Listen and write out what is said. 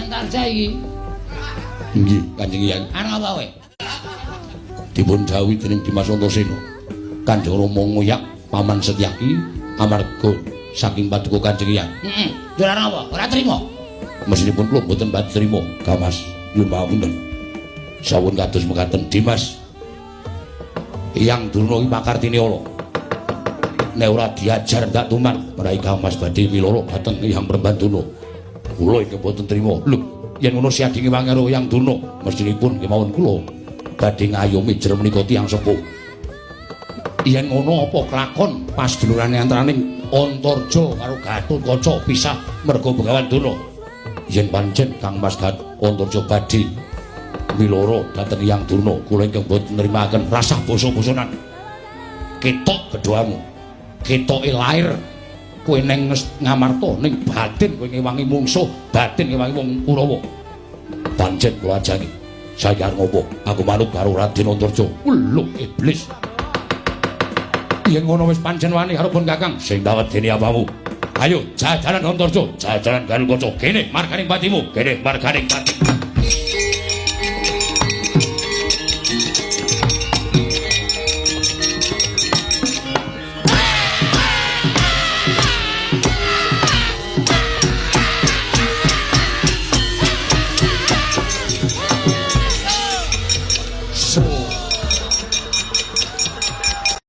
Antarja iki. Nggih, Kanjeng Hyang. Arep apa kowe? Dipun dhawuhi dening Dimas Antasena. Kanjeng Rama ngoyak Paman Setyaki amarga saking paduka Kanjeng Hyang. Heeh. Njur arep apa? Ora trima. Mesinipun kula mboten pati trima, Kang Mas. Nyuwun pangapunten. Sawun kados mekaten Dimas. Hyang Durna iki pakartine ala. Nek ora diajar ndak tuman, menawi Kang Mas badhe miloro dhateng Hyang Prembanduna. Kula ingkang mboten trima. Lho, yen ngono siadinge wangi karo Hyang Durna, mestinipun kemawon kula badhe ngayomi jer menika tiyang sepuh. Yen ngono apa kelakon pasdulurane antaraning Antarja karo Gatotkaca pisah merga Begawan Durna? Yen pancen Kang Mas Antarja badhe miloro dhateng Hyang Durna, kula ingkang boten nrimakaken rasah basa-basanan. Ketok kedoamu. Ketoke lair kowe neng Ngamarta ning batin kowe ngewangi mungsuh, batin ngewangi wong Kurawa. Pancen kula ajangi. Saiki arep ngopo? Aku manut karo Raden Antarja. Lho, iblis. Yen ngono wis pancen wani karo pun Kakang sing tak wedeni apamu. Ayo jajaran Antarja, jajaran Gatotkaca, kene marganing patimu, kene marganing patimu.